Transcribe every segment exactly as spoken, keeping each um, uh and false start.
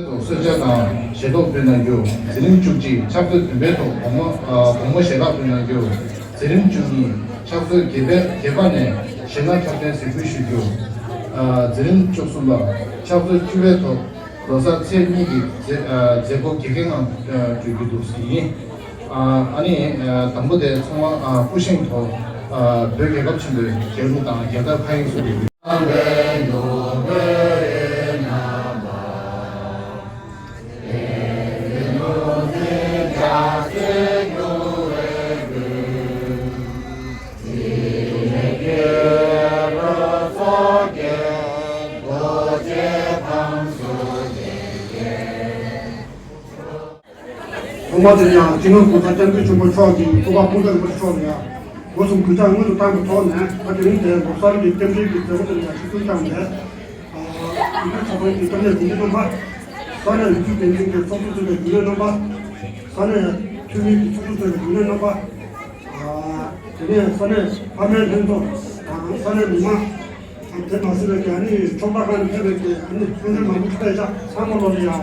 ཐོག་གསོལ་ཇ་དང་ཞལ་ཏོག་ཕུལ་གནང་རྒྱུ། འཛིན་རིམ་བཅུ་གཅིག་ཕྱག་ཚོད་བདུན་པའི་ཐོག་དགོང་མོ་ཨ་དགོང་མོ་ཞལ་ལག་ཕུལ་གནང་རྒྱུ། འཛིན་རིམ་བཅུ་གཉིས་ཕྱག་ཚོད་བརྒྱད་པའི་བརྒྱད་པ་ནས་གཞས་སྣ་འཁྲབ་སྟོན་གཟིགས་འབུལ་ཞུ་རྒྱུ། ཨ་འཛིན་རིམ་བཅུ་གསུམ་པ་ཕྱག་ཚོད་བཅུ་པའི་ཐོག་ལོ་གསར་ཚེས་གཉིས་ཀྱི་མཛད་ཨ་མཛད་སྒོ་དགེ་རྒན་ངང་ཨ་གྲོལ་རྒྱུ་འདུག་ཟེར་ཡིན། ཨ་ཨ་ནི་ཨ་དང་པོ་དེ་ཚང་མ་ཨ་སྐུ་བཞེངས་ཐོག་ཨ་བོད་རྒྱལ་ཁབ་ཆེན་པོའི་རྒྱལ་གླུ་དང་རྒྱལ་དར་ཕ་ཡིས་སུ་རེད། ཐོག་མ་དེར་ཡང་སྤྱི་ནོར་༸གོང་ས་༸སྐྱབས་མགོན་ཆེན་པོ་མཆོག་གིས་སྐུ་པར་སྐུ་ཕྲེང་རིན་པོ་ཆེ་མཆོག་ལ་ཡང་སྒོ་གསུམ་གུས་ཕྱག་སྔོན་དུ་བཏང་བའི་ཐོག་ནས། ད་དེ་རིང་འདིར་ལོ་གསར་གྱི་རྟེན་འབྲེལ་གྱི་མཛད་སྒོ་དེ་ལ་ཡང་ཆིབས་བསྒྱུར་བསྐྱངས་ནས། ཨ་ཡུལ་གྲུ་ཚོགས་པའི་སྐྱབས་གནས་དགེ་འདུན་རྣམ་པ། ས་གནས་ཡུལ་གྲུ་འགན་འཛིན་གྱི་ཚོགས་གཙོ་གཙོས་པའི་རྒྱུན་ལས་རྣམ་པ། ས་གནས་འཐུས་མི་གི་ཚོགས་གཙོ་གཙོས་པའི་རྒྱུན་ལས་རྣམ་པ། ཨ་དེ་ནས་ས་གནས་ཕ་མའི་ལྷན་ཚོགས་དང་ས་གནས་མི་མང་། དེ་མ་ཟད་པའི་ཨ་ནི་ཚོགས་པ་ཁག་ནས་ཕེབས་པའི་ཨ་ནི་སྐུ་མགྲོན་མང་པོ་ཕེབས་ཤག་ཚང་མ་ལོ་ལ་ཡང་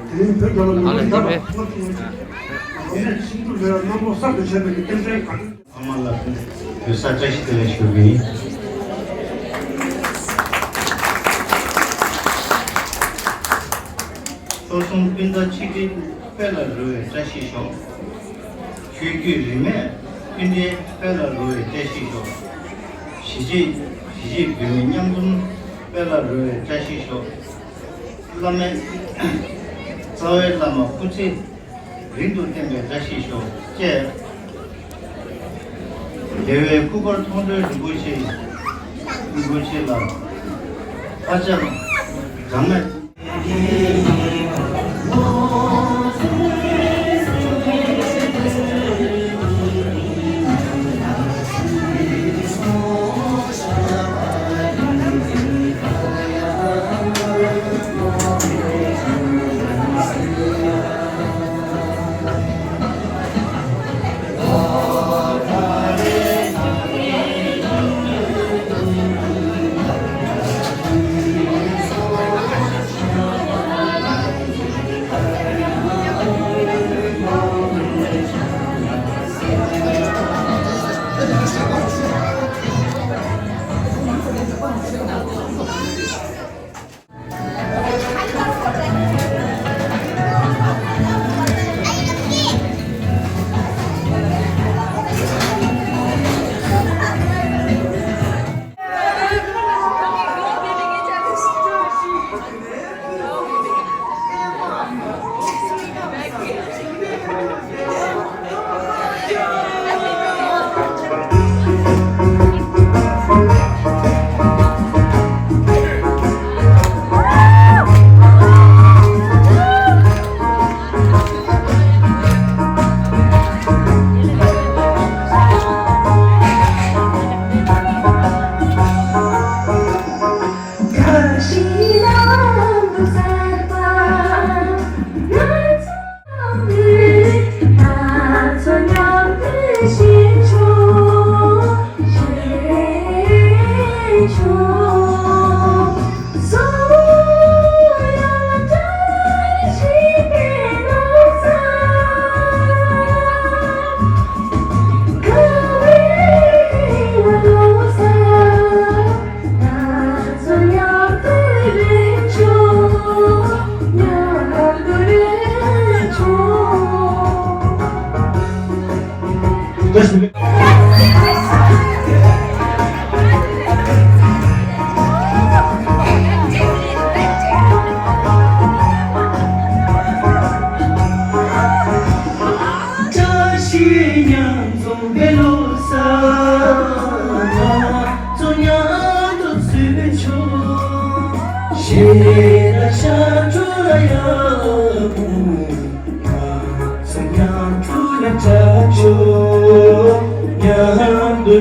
དེ་རིང་བོད་རྒྱལ་ལོ་ཉིས་སྟོང་བརྒྱ་དང་ལྔ་བཅུ་ང་གཅིག་ཨ་ནི་ཤིན་ཏུ་ལས་གནམ་ལོ་གསར་དུ་བཞད་པའི་རྟེན་འབྲེལ་གང་། ཚང་མ་ལ་བོད་ས་བཀྲ་ཤིས་བདེ་ལེགས་ཞུ་གི་ཡིན། ཆོལ་གསུམ་སྤུན་ཟླ་ཆིག་སྒྲིལ་དཔལ་ལ་རོལ་བའི་བཀྲ་ཤིས་ཤོག་ཆོས་བརྒྱུད་རིས་མེད་སྤུན་ཟླའི་དཔལ་ལ་རོལ་བའི་བཀྲ་ཤིས་ཤོག་གཞིས་བྱེས་གཞིས་བྱེས་བོད་མི་མཉམ་འཛོམས་དཔལ་ལ་རོལ་བའི་བཀྲ་ཤིས་ཤོག་བླ་མེད་རྩ་བའི་བླ་མ་སྐུ་ཚེ་རིང་དུ་བརྟན་པའི་བཀྲ་ཤིས་ཤོག་ཅེས། རྒྱལ་བའི་སྐུ་པར་མཐོང་གྲོལ་རིན་པོ་ཆེ་རིན་པོ་ཆེ་ལ་ཕར་ཕྱག་གྲངས་མེད།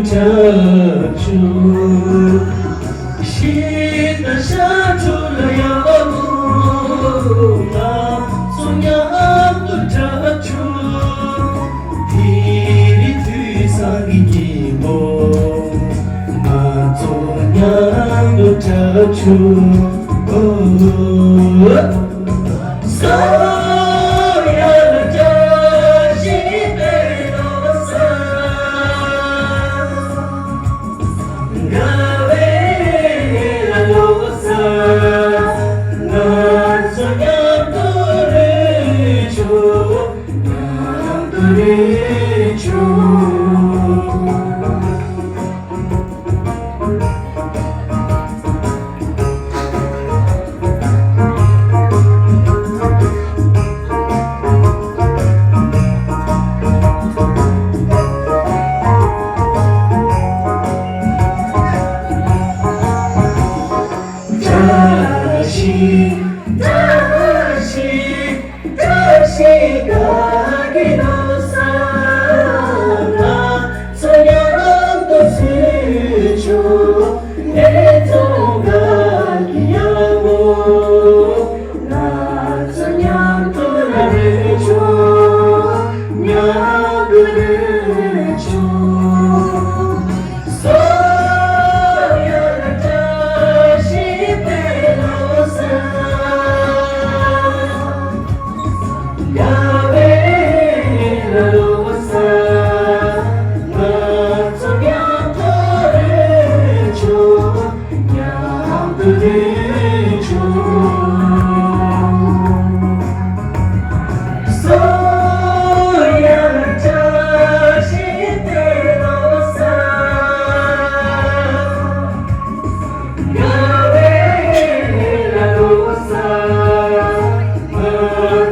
དྲག་བྱུང་། ཤིང་རྟ་ཤ་ཁྲུ་ལ་ཡང་ལོ་ང་ཚོ་མཉམ་དུ་དྲག་བྱུང་། དེ་རིང་དུས་བཟང་གི་ཉིན་མོ། ང་ཚོ་མཉམ་དུ་དྲག་བྱུང་། ཨོ། སོ་ཡ་ལ་བཀྲ་ཤིས་པའི་ལོ་གསར། དགའ་བའི་ལོ་གསར། ང་ཚོ་མཉམ་དུ་རོལ་ཆོག་མཉམ་དུ་རོལ་ཆོག་བཀྲ་ཤིས་བཀྲ་ཤིས། བཀྲ་ཤིས་དགའ་སྐྱིད་ལོ་གསར། ང་ཚོ་མཉམ་དུ་ཚུར་ཕྱོགས། འདས་སོང་དགའ་སྐྱིད་ཡག་པོ། ང་ཚོ་མཉམ་དུ་རོལ་ཆོག་མཉམ་དུ་རོལ་ཆོག་སོ་ཡ་ལ་བཀྲ་ཤིས་པའི་ལོ་གསར། དགའ་བའི་ལོ་གསར། ང་ཚོ་མཉམ་དུ་རོལ་ཆོག་མཉམ་དུ་རོལ་ཆོག་སོ་ཡ་ལ་བཀྲ་ཤིས་པའི་ལོ་གསར། དགའ་བའི་ལོ་གསར། ང་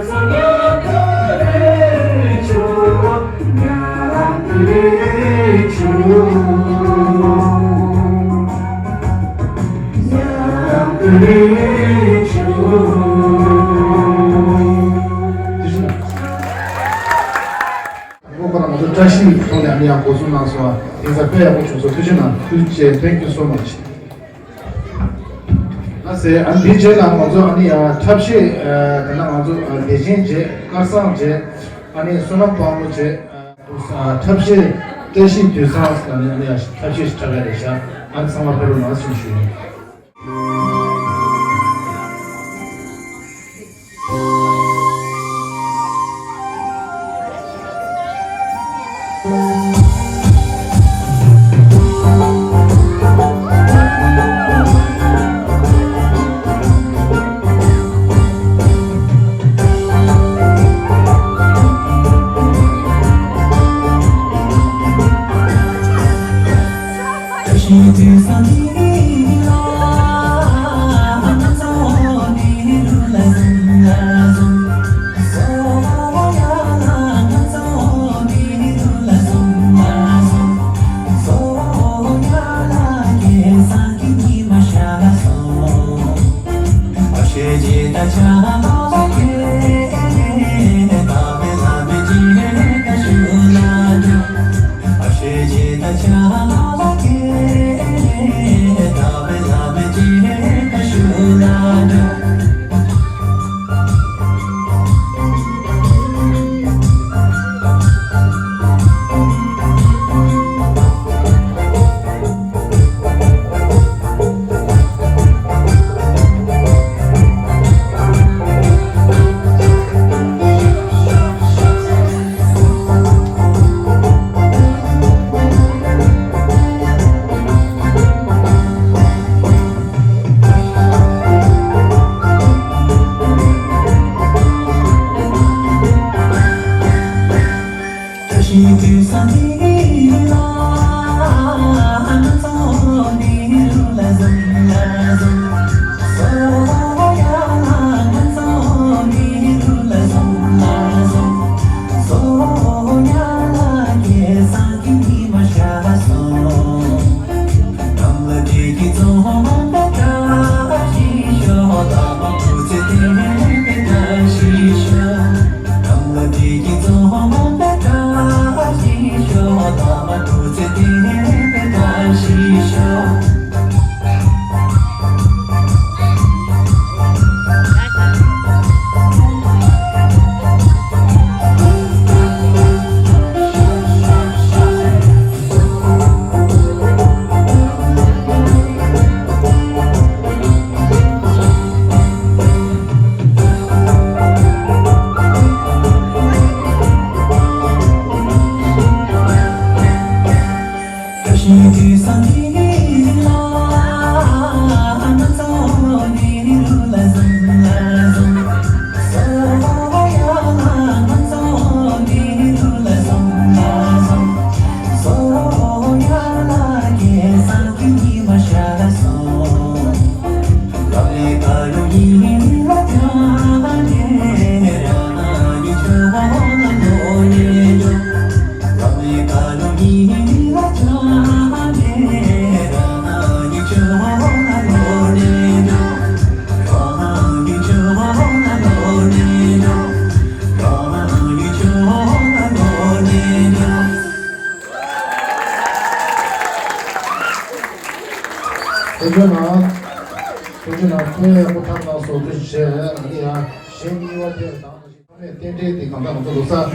ཚོ་མཉམ་དུ་རོལ་ཆོག་མཉམ་དུ་རོལ་ཆོག་དེ་བཞིན། ཁོང་རང་ཚོ་བཀྲ་ཤིས་ཐོག་ནས་ཨ་ནི་ཡང་འགོ་འཛུགས་གནང་སོང་བ། དེང་སང་དཔེ་ཡག་པོ་བྱུང་སོང་། ཐུགས་རྗེ་གནང་། ཐུགས་རྗེ་ཆེ། Thank you so much། ལགས་སེ། ཨ་ནི་དེའི་རྗེས་ལ་ང་ཚོ་ཨ་ནི་ཡང་འཁྲབ་གཞས། ཨ། དེ་ནས་ང་ཚོ་ཨ་བདེ་ཆེན་རྗེས། སྐལ་བཟང་རྗེས། ཨ་ནི་བསོད་ནམས་དཔལ་མོ་རྗེས། ཨ། འཁྲབ་གཞས་བཀྲ་ཤིས་དུས་བཟང་ཟེར་ནས་ཨ་ནི་ཡང་འཁྲབ་གཞས་ཤིག་འཁྲབ་ཡ་རེད་ཤག་ཨ་ནི་ཚང་མ་ཕེབས་རོགས་གནང་ཞེས་ཞུ་ཡིན། ཡག་པོ་ཐབས་ལ་བཟོ་ཚུལ་བྱས། ཨ་ནི་ཡང་གཞན་གཉིས་པ་དེ་དང་། རྟེན་འབྲེལ་དེ་གང་ལྟར་ང་ཚོ་ལོ་གསར་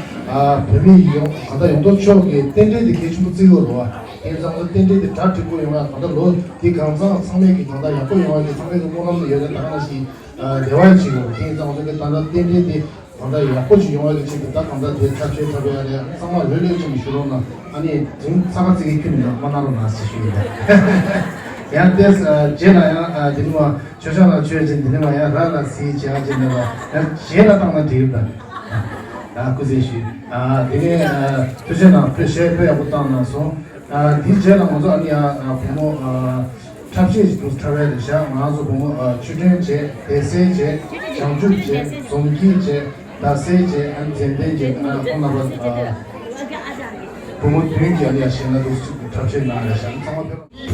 བོད་མི་ཡོངས་གང་ལྟར་ཡོངས་རྫོགས་ཕྱོགས་ཀྱི་རྟེན་འབྲེལ་དེ་གལ་ཆེན་པོ་བརྩི་དགོས་རེད་བ། དེ་ཙང་ཚོ་རྟེན་འབྲེལ་དེ་གྲ་འགྲིག་པོ་ཡོང་བ། གང་ལྟར་ལོ་འདི་གང་ཚང་ཚང་མས་ཀྱི་གང་ལྟར་ཡག་པོ་ཡོང་བ་གི་ཚང་མས་ཀྱི་སྨོན་ལམ་དེ་ཡོད་རེད། ད་ག་ནང་བཞིན་བདེ་བ་ཅིག་ཡོང་། དེ་ཙང་ཚོ་གི་ད་ལྟ་རྟེན་འབྲེལ་དེ་གང་ལྟར་ཡག་པོ་ཅིག་ཡོང་བ་གི་ཆེད་དུ་ད་གང་ལྟར་དེ་ཐག་གཅོད་འཁྲབ་ཡ་རེད། ཚང་མ་ལྷོད་ལྷོད་ཅིག་ཞུ་རོགས་གནང་། ཨ་ནི་དེ་རིང་ཚ་ཁ་ཚིག་གི་ཁྱོན་ནས་མ་གནང་རོགས་གནང་ཟེར་ཞུ་ཡིན་ད། ཡང་དེ་རྗེས་ལ་ཡང་དེ་ནི་མ། ཆོས་ཆང་ལ་ཆོས་ཅན། འདི་ནི་མ་ཡང་ར་ལ་སི་བྱ་ཅན་ནི་ལ་ཡང་གཞན་ལ་བཏང་ན་འགྲིག་གི་རེད་ད། ཨ་སྐུ་ཚེ་ཞུ། ཨ་དེ་ནས་ཨ་ཐུགས་རྗེ་གནང་། དཔེ་གཞས་དཔེ་ཡག་པོ་བཏང་གནང་སོང་། ཨ་དེའི་རྗེས་ལ་ང་ཚོ་ཨ་ནི་ཡང་ཨ་བུ་མོ་ཨ་འཁྲབ་གཞས་ཤིག་འདུག་འཁྲབ་ཡ་རེད་ཤག་ང་ཚོ་བུ་མོ་ཨ་ཆོས་སྒྲོན་བྱས། བདེ་གསལ་བྱས། བྱང་ཆུབ་བྱས། འཛོམས་སྐྱིད་བྱས། ཟླ་གསལ་བྱས། ཨ་ནི་མཛེས་ལྡན་བྱས། ཨ་ཁོང་རྣམ་པ་ཨ་བུ་མོ་བདུན་གྱིས་ཨ་ནི་ཡང་གཞས་སྣ་འདུག་འཁྲབ་གཞས་གནང་ཡ་ཤག་ཚང་མ་ཕེབས།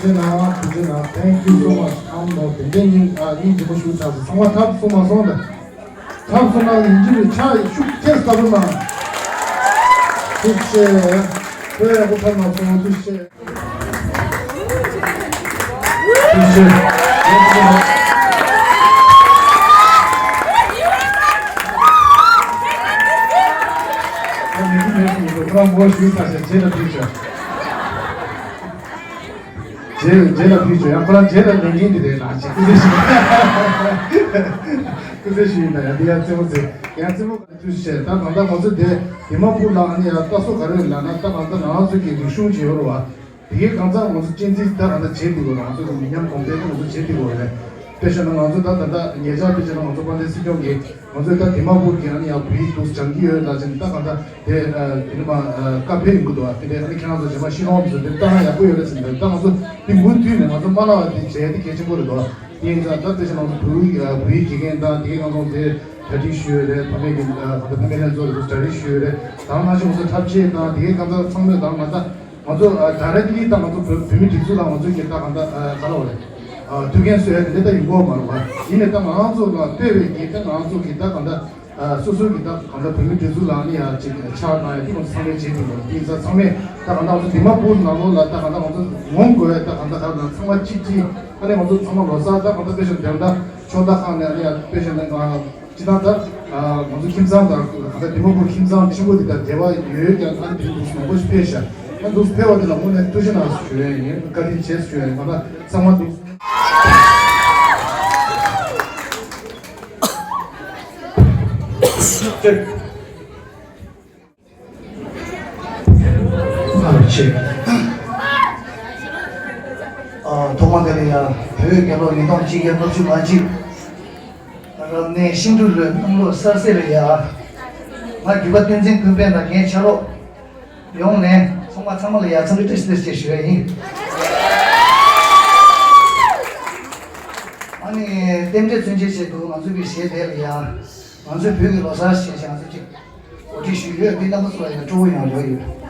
ཐུགས་རྗེ་གནང་། ཐུགས་རྗེ་གནང་། Thank you so much. ཨམ་ནོ་དེ་འདྲའི་སྙིང་ཨ་སྙིང་རྗེ་མོ་ཞུ་ཚར་སོང་། ཚང་མ་ཐབས་གསུམ་མ་སོང་དང་། ཐབས་གསུམ་ལ་ཡིན་གཅིག་མིན་ཆ་ཤུགས་ཐེབས་ལྟ་བུ་གནང་། ཐུགས་རྗེ་ཆེ། ཁོས་ཡག་པོ་ཐབས་གནང་སོང་། ཐུགས་རྗེ་ཆེ། ཐུགས་རྗེ་ཆེ། ད་མི་འདི་མེད་སོང་། ཁོ་རང་ངོ་ཞུས་ཚར་ཤག་རྗེས་ལ་ཕུལ་ཆོག་རྗེས་རྗེས་ལ་ཕུལ་ཆོག་ཡང་ཁོ་རང་རྗེས་ལ་ལེན་མཁན་དེ་རེད་ལ། ཅིག་སྐུ་ཚེ་ཞིག་སྐུ་ཚེ་ཞིག་ཡིན་ན་ཡང་འདི་ཡང་རྩེད་མོ་རྩེ་ཡང་རྩེད་མོ། ཐུགས་རྗེ་ཆེ། ད་ད་ལྟ་ང་ཚོ་དེ་དེ་མ་ཕུག་ལ་ཨ་ནི་ཡང་ལྟ་སོ་ག་རེ་ལབ་ན། ད་ང་ཚོ་ང་ཚོ་གི་རིག་གཞུང་ཅིག་ཡོད་རེད་བ། དེ་གའི་གང་ཟག་ང་ཚོ་གཅེས་འཛིན་ད་གང་ལྟར་བྱེད་དགོས་རེད། ང་ཚོ་གི་མི་ཉམས་གོང་འཕེལ་ད་ང་ཚོ་བྱེད་དགོས་རེད། དཔེ་བཞག་ན་ང་ཚོ་ད་ད་ལྟ་ཉེ་ཆར་དཔེ་བཞག་ན་ང་ཚོ་དཔལ་ལྡན་སྲིད་སྐྱོང་གིས་ང་ཚོའི་ད་དེ་མ་ཕུག་གི་ཨ་ནི་ཡང་བོད་ཡིག་འདུག་སྦྱང་གི་ཡོད་ལ་ཅིག་ད་གང་ལྟར་དེ་དེ་ནི་མ་བཀའ་ཕེབས་ཡོང་གི་འདུག་བ། དེ་འདྲའི་ཨ་ནི་ཁྱེད་རང་ཚོ་རྗེས་མ་ཤེས་རོགས་མི་ཚོ་དེ་ལྟ་ན་ཡག་པོ་ཡོད་ལ་ཟེར་འདུག་ད་ང་ཚོ་དེ་མུ་མཐུད་ནས་ང་ཚོ་མ་ལངས་པ་དེ་བྱས་དེ་གལ་ཆེན་པོ་རེད་འདུག་དེ་ཡིན་ཙང་ད་དཔེ་བཞག་ན་ང་ཚོ་བོད་ཡིག་བོད་ཡིག་དགེ་རྒན་དང་དེ་གའི་ང་ཚོ་དེ་གྲ་སྒྲིག་ཞུས་ཡོད་རེད། ཕ་མེས་ཀྱི་ཕ་མེས་ལྷན་ཚོགས་ལ་གྲ་སྒྲིག་ཞུས་ཡོད་རེད། ད་ག་ནང་བཞིན་ང་ཚོ་འཁྲབ་ཆས་དང་དེ་གའི་གང་ལྟར་ཚང་མས་ད་ང་ད། ང་ཚོ་ཌའི་རེག་ལི་ད་ང་ཚོ་བོད་བོད་མི་སྒྲིག་འཛུགས་ལ་ང་ཚོ་གི་ད་གང་ལྟར་ག་ལ་བ་རེད། ཐུགས་འགན་གསོས་ཡ་དེ་འདྲ་ད་ཡིན་གོ་མ་རེད་བ། ཡིན་ནའི་ད་ང་རང་ཚོ་ལ་ལྟོས་པའི་གི་ད་ང་རང་ཚོ་གི་ད་གང་ལྟར་སོ་སོ་གི་ད་གང་ལྟར་བོད་མི་སྒྲིག་འཛུགས་ལ་ནི་ཡ་ཅིག་ཕྱག་གནང་ཡ་དེ་ང་ཚོ་ཚང་མས་བྱེད་ཐུབ་པ་དེ་ཡིན་ཙང་། ཚང་མས་ད་གང་ལྟར་ང་ཚོ་འདི་མ་བུ་ནང་ལོགས་ལ་ད་གང་ལྟར་ང་ཚོ་ངོམ་དགོས་ཡ་ད་གང་ལྟར་ག་ལ་ཚང་མ་གཅིག་གཅིག་ཨ་ནི་ང་ཚོ་ཚང་མ་ལོ་གསར་ད་གང་ལྟར་དཔེ་ཆ་འདེམས་ད་ཕྱོགས་ད་ཁག་ནས་ཨ་ནི་ཡ་དཔེ་ཆ་ནས་ང་། སྤྱིར་བཏང་ད་ང་ཚོ་ཁྱིམ་ཚང་དང་ད་ལྟ་དེ་མ་བུ་ཁྱིམ་ཚང་ཆེན་པོ་འདི་དང་འབྲེལ་བ་ཡོད་ཀྱང་ཨ་འདི་འདུག་མང་པོ་ཞིག་ཕེབས་ཤག་ཨ་འདུག་ཕེབས་པ་འདི་ལ་དངོས་གནས་ཐུགས་རྗེ་གནང་ཞུ་ཡ་ཡིན། བཀའ་དྲིན་ཆེ་ཞུ་ཡ་ཡིན། ང་ད་ཚང་མ་འདུག་ཨ་ཆེ། ཨ་ཐོག་མ་དེ་ལ་ཡ་བོད་རྒྱལ་ལོ་ཉིས་སྟོང་གཅིག་བརྒྱ་ལྔ་བཅུ་ང་གཅིག་རབ་གནས་ཤིང་འབྲུག་ལོའི་གནམ་ལོ་གསར་ཚེས་ལ་ཡ། ང་རྒྱུད་པ་བསྟན་འཛིན་ཀུན་ཕན་དང་ངའི་ཕྱག་རོགས་ཡོངས་ནས་ཚང་མ་ཚང་མ་ལ་ཡ་འཚམས་འདྲི་བཀྲ་ཤིས་བདེ་ལེགས་ཞུ་ཡ་ཡིན། ཨ་ནི་རྟེན་འབྲེལ་མཚོན་བྱེད་ཆེད་དུ་ང་ཚོའི་གི་གཞས་དེ་ལ་ཡ། ང་ཚོའི་བོད་ཀྱི་ལོ་གསར་ཞེས་བྱ་ང་ཚོ་གཅིག་གོ་སྒྲིག་ཞུས་ཡོད། དེ་རྣམ་པ་ཚོ་ལ་ཡང་སྤྲོ་བོ་ཡང་ཡོད་ཡོད།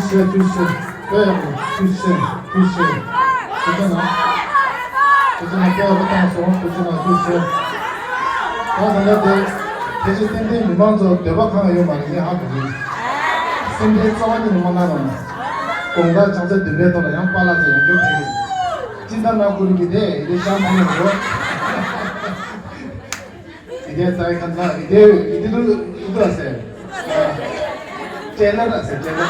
ཆེ་ཐུགས་རྗེ་ཆེ། དཔེ་ཡག་པོ་ཐུགས་རྗེ་ཆེ། ཐུགས་རྗེ་ཆེ། ཐུགས་རྗེ་གནང་། ཐུགས་རྗེ་གནང་། དཔེ་ཡག་པོ་བཏང་སོང་། ཐུགས་རྗེ་གནང་། ཐུགས་རྗེ་ཆེ། ད་ད་ལྟ་དེ་ཕལ་ཆེར་ཏན་ཏན་མི་མང་ཚོ་འདོད་པ་གང་ཡང་ཡོད་མ་རེད། ངས་ཧ་གོ་གི། སེམས་ཁྲལ་རྩ་བ་ཉིད་ནས་མ་གནང་རོགས་གནང་། དགོང་དག་བྱང་ཚད་བདུན་པའི་ཐོག་ལ་ཡང་པཱ་ལགས་ཚོ་ཡང་བསྐྱར་ཕེབས་ཀྱི་རེད། སྤྱི་ཟླ་ནང་ཁུ་རུ་གི་དེ་ཡི་གེ་ཤང་མ་ཡོང་རོགས། ཡི་གེ་ཚའི་ཁ་ན་ཡི་གེ་ཡི་གེ་ལུ་ཡི་གེ་ལ་ཟེར། ཀྲེ་ལ་ལ་ཟེར། ཀྲེ་ལ།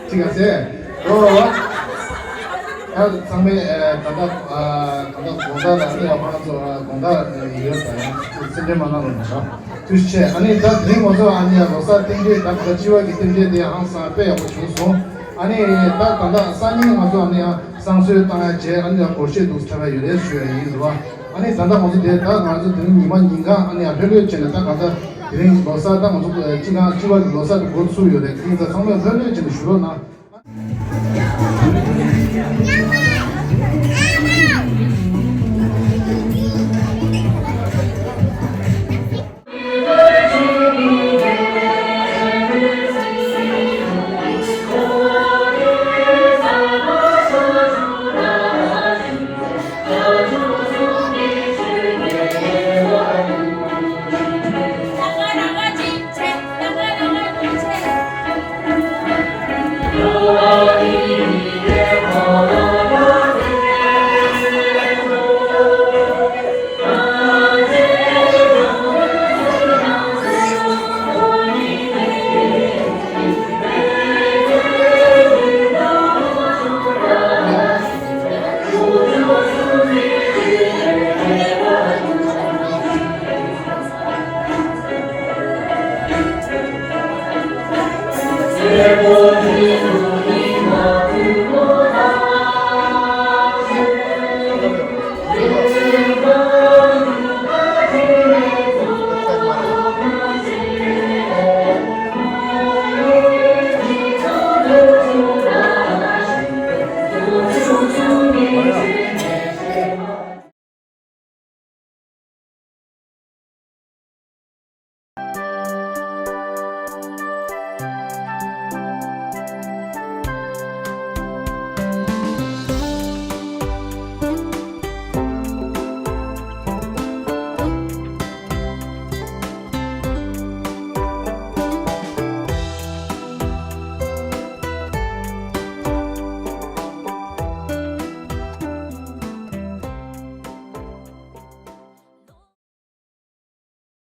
ཅི་ག་ཟེར། ཨོ། ད་ཚང་མས་ད་ལྟ་ད་ལྟ་དགོང་དག་ལ་ནི་ཡང་ང་ཚོ་དགོང་དག་ཡོད་ད་ཡང་སེམས་ཁྲལ་མ་གནང་རོགས་གནང་། ཐུགས་རྗེ་ཆེ། ཨ་ནི་ད་དེ་རིང་ང་ཚོ་ཨ་ནི་ཡང་ལོ་གསར་རྟེན་འབྲེལ་ད་ད་སྤྱི་བ་གི་རྟེན་འབྲེལ་དེ་ཧང་སང་དཔེ་ཡག་པོ་བྱུང་སོང་། ཨ་ནི་ད་ད་ལྟ་སང་ཉིན་ང་ཚོ་ཨ་ནི་ཡང་བསང་གསོལ་བཏང་ཡ་བྱས། ཨ་ནི་ཡང་སྒོར་གཞས་འདུག་འཁྲབ་ཡ་ཡོད་རེད་ཞུ་ཡ་ཡིན་རེད་བ། ཨ་ནི་ད་ལྟ་ང་ཚོ་དེ་ད་ང་ཚོ་དེ་རིང་ཉི་མ་ཉིན་གང་ཨ་ནི་ཡང་ལྷོད་ལྷོད་བྱས་ནས་ད་གང་ལྟར་དེ་རིང་ལོ་གསར་ད་ང་ཚོ་སྤྱི་གང་སྤྱི་བ་གི་ལོ་གསར་དེ་འགོ་ཚུགས་ཡོད་རེད། དེ་ཡིན་ཙང་ཚང་མས་ལྷོད་ལྷོད་བྱས་ནས་བཞུགས་རོགས་གནང་།